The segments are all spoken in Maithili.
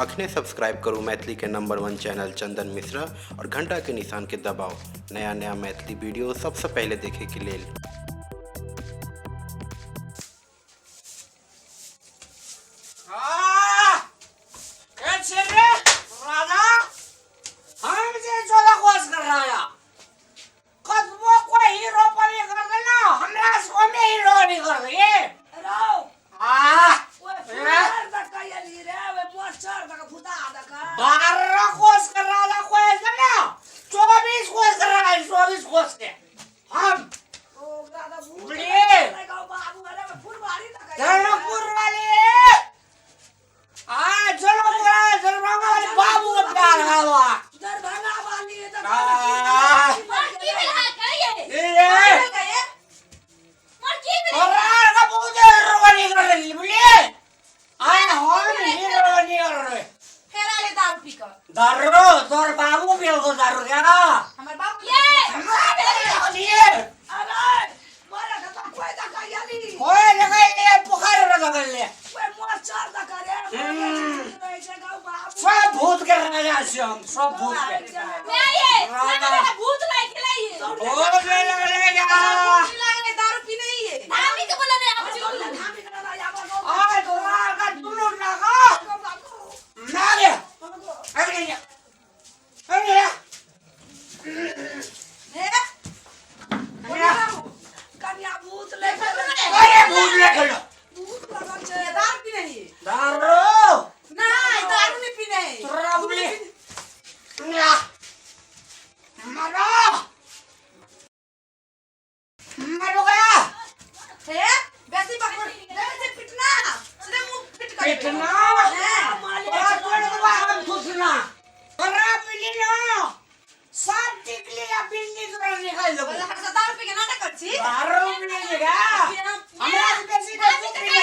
अखने सब्सक्राइब करू मैथिली के नंबर वन चैनल चंदन मिश्रा और घंटा के निशान के दबाओ नया नया मैथिली वीडियो सबसे पहले देखे के लेल। कतबो कोई हीरो परी कर देना हमरा सो में हीरो नहीं कर दे आ 12 कोस कर रहा था कोई ऐसा ना 24 कोस कर रहा है 24 कोस के हम जनकपुर वाले आ जनकपुर वाले दरभंगा वाले बाबू का प्यार हवा की भेल अहाँ कहिए ये मोर की भेल फरार का बहुत हीरो नहीं कर रही बोलिए आए हम हीरो नहीं कर रहे फेरा ले दारू पी कऽ दारू तोर बाबू पियल को दारू क्या हमर बाबू ये कोई जगह ये बुखार लगा ले सब भूत के राजा से हम सब भूत के मैं ये मैं भूत लाइक लाइए भूत के लग जा लागले दारू पी नहीं है धामी के बोला नहीं आप चुप आए तोरा का दुनु लगा ना रे अरे ये अरे हे अरे भूत ले खेलो ये दारू पी नहीं है दारू नहीं दारू नहीं पीने है तोरा बोले ना मारो मारो गया हे बेसी पकड़ बेसी पिटना सीधे मुंह पिट कर पिटना तोरा तोड़ देबा हम थुसना तोरा मिली ना सब टिकली या बिल्ली तोरा निकाल देबो बोला हर दारू पी के नाटक कर छी दारू मिली जगह हमरा से बेसी तो तू पी ले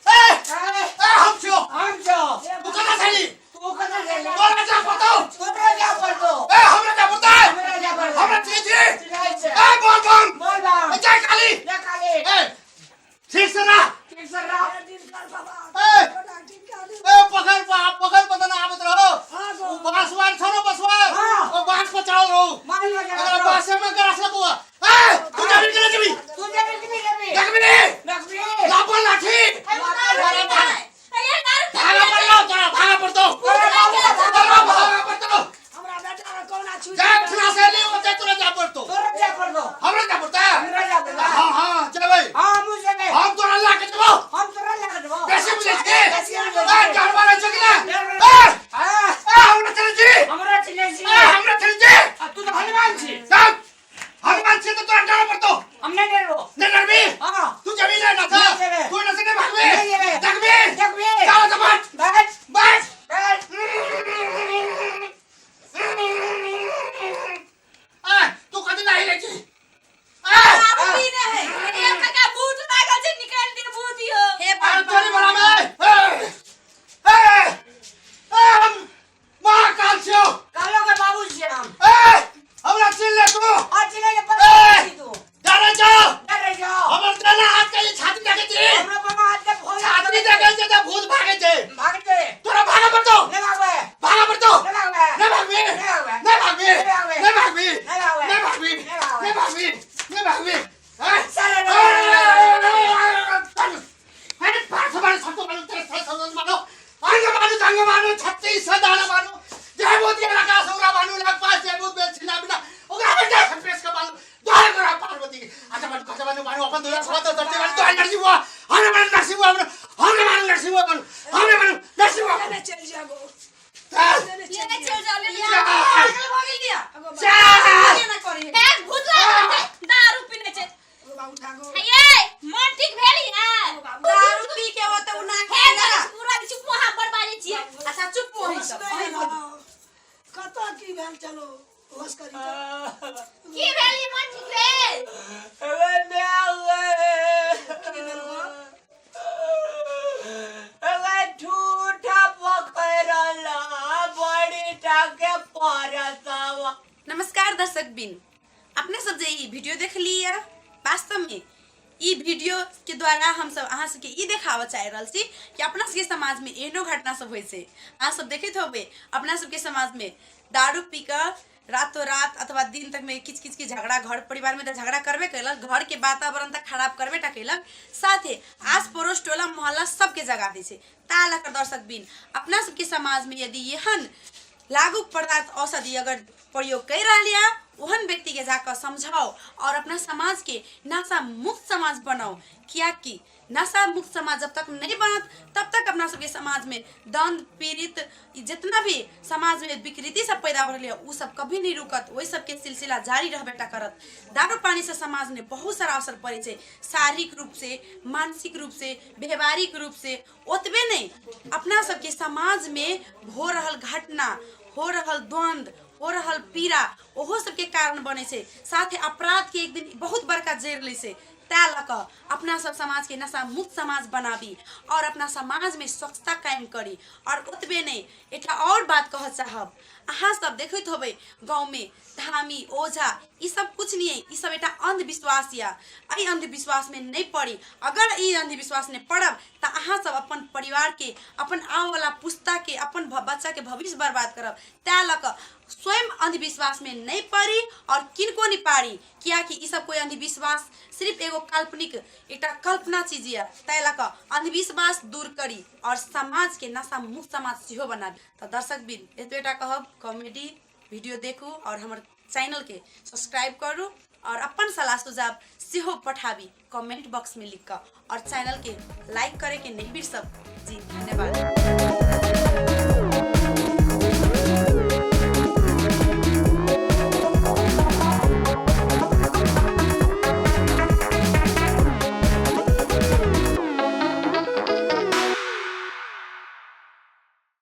ए ए हम छियो हम छो तू कता छली तू कता छली तोरा जा पड़तौ तोरा जा पड़तौ ए हमरा जा पड़तै हमरा जा पड़तै हमरा छी छी चिल्लाइ छै ए बोल बम बोल बम ए जय काली जय काली ए ठीक से रह ठीक से रह ए ए पकड़ पा पकड़ पता ना आवत रहो उ बांसवार छो ना बसवार हाँ। ओ बांस पर चढ़ल रहो मान लो जरा अगर बांस में गरास लगुआ ए तू जाबी के जबी तू जाबी के जबी देखबी नहीं देखबी लापन लाठी ये दारू भागा पड़लो तोरा भागा पड़तो तोरा भागा पड़तो जा ठिना से ले ओते तोरा जा पड़तो तोरा जा पड़तो हमरा जा पड़ता हमरा जा पड़ता हां हां चल भाई हां मुझे जेबै हम तोरा ला के देबो हम तोरा ला के देबो बेसी बुझै छी बेसी बुझै ए डरवा रहै छौ कि ना ए हां ए हमरा चलै छी हमरा चिन्है छी ए हमरा चलै छी आ तू तऽ हनुमान छी चल हनुमान छी तऽ तोरा डर पड़तो हम नहि डरबो नहीं डरबी हां तू जबी ना ना नहीं जेबै। तू ना से नहीं भागबे नहीं जेबै। देखबी देखबी। चल तो बच बच बच बच ए तू कथी नाही रे छी ए दारू पीने है ये काका भूत लागल छै निकाल दे भूत यो हे अरे तोरी बड़ा में ए ए ए हम महाकाल छियो कालो के बाबू छियै हम ए हमरा चिन्ह ले तू आ चिन्है के ए! पड़ै छी तू डरे छौ डरै छौ हमर देना हाथ के ई छाती देखै छी हमरा बाबा हाथ के फोन छाती देखै छै तऽ भूत भागै छै भागते तोरा भागऽ पड़तौ नहि भागबै भागऽ पड़तौ नहि भागबै नहि भागबी नहि भागबै नहि भागबी नहि भागबै। नहि भागबी नहि भागबै। नहि भागबी नहि भागबी नहि भागबी हैं? चल अरे पाँच मानो सात मानो तेरह सात सात मानो अंग मानो जंग मानो 36 दाना मानो जय भूत के लगा सौरा मानो लाग पास जय भूत बेल छिना बिना ओकरा बेटा पेश के मानो द्वार करा पार्वती के अच्छा मानो अच्छा मानो मानो अपन दोया सवा तो धरती मानो द्वार नरसिंह हुआ हमने मानो नरसिंह हुआ हमने मानो नरसिंह हुआ हमने मानो नरसिंह हुआ चल जागो चल ये चल जाओ ले चल पागल भऽ गेल लिया चल ना करी हे भूत लागल छै दारू पीने छै ये मन ठीक भेल या दारू पी के ओते उना हे पूरा चुप मुहा पर बाजै छियै अच्छा चुप होई सब अहीं बोलू। कतऽ की भेल चलो होश करी तऽ। की भेल ये मन ठीक भेल अरे म्याऊ की भेल गो? अरे ठूठा पकड़ल बड़ी टाके परसवा नमस्कार दर्शक बिन अपने सब जे ई वीडियो देख लिया वास्तव में ई वीडियो के द्वारा हमसब अहाँ सबके ई देखाबऽ चाहि रहल छी कि अपना सबके समाजमे एहनो घटना सब होइ छै। अहाँ सब देखैत होबै अपना सबके समाजमे दारू पी कऽ रातो रात अथवा दिन तक में किच किच के झगड़ा, घर परिवार में तो झगड़ा करबे कैलक, घर के वातावरण तक खराब करबे टा कैलक, साथे आस पड़ोस टोला मोहल्ला सबके जगा दै छै। ता लऽ कऽ दर्शक बिन अपना सबके समाज में यदि एहन लागू पदार्थ औषधि अगर प्रयोग कर रहल यऽ ओहन व्यक्ति के जाकऽ समझाओ और अपना समाज के नशा मुक्त समाज बनाओ, कियाकि नशा मुक्त समाज जब तक नहीं बनत तब तक अपना सबके समाज में दंड पीड़ित जितना भी समाज में विकृति सब पैदा हो रही है उ सब कभी नहीं रुकत, वही सबके सिलसिला जारी रहबे टा करत। दारू पानी से समाज में बहुत सारा असर पड़े छै, शारीरिक रूप से, मानसिक रूप से, व्यवहारिक रूप से। ओतबे नहीं अपना सबके समाज में हो रहल घटना, हो रहल द्वंद, हो रहल पीड़ा, ओहो सबके कारण बनै छै। साथे अपराध के एक दिन बहुत बड़का जड़ि लै छै। तैं लऽ कऽ अपना सब समाज के नशा मुक्त समाज बनाबी और अपना समाज में स्वच्छता कायम करी। और ओतबे नहीं एकटा और बात कहऽ चाहब, अहाँ सब देखैत होबै गाँव में धामी ओझा ई सब कुछ नहीं है, ई सब एकटा अंधविश्वास या एहि अंधविश्वास में नहीं पड़ी। अगर ई अंधविश्वास में पड़ब तऽ अहाँ सब अपन परिवार के, अपन आबऽवला पुस्ता के, अपन बच्चा के भविष्य बर्बाद करब। तैं लऽ कऽ स्वयं अंधविश्वास में नहीं पड़ी और किनको नहीं पारी, कियाकि ई सब कोई अंधविश्वास सिर्फ एगो काल्पनिक एकटा कल्पना चीज यऽ। तैं लऽ कऽ अंधविश्वास दूर करी और समाज के नशा मुक्त समाज सेहो बनाबी। तऽ दर्शक बिन एतबेटा कहब, कॉमेडी वीडियो देखू और हमर चैनल के सब्सक्राइब करू और अपन सलाह सुझाव सेहो पठाबी कमेंट बॉक्स में लिख कऽ, और चैनल के लाइक करे के नहीं बिसरब जी। धन्यवाद।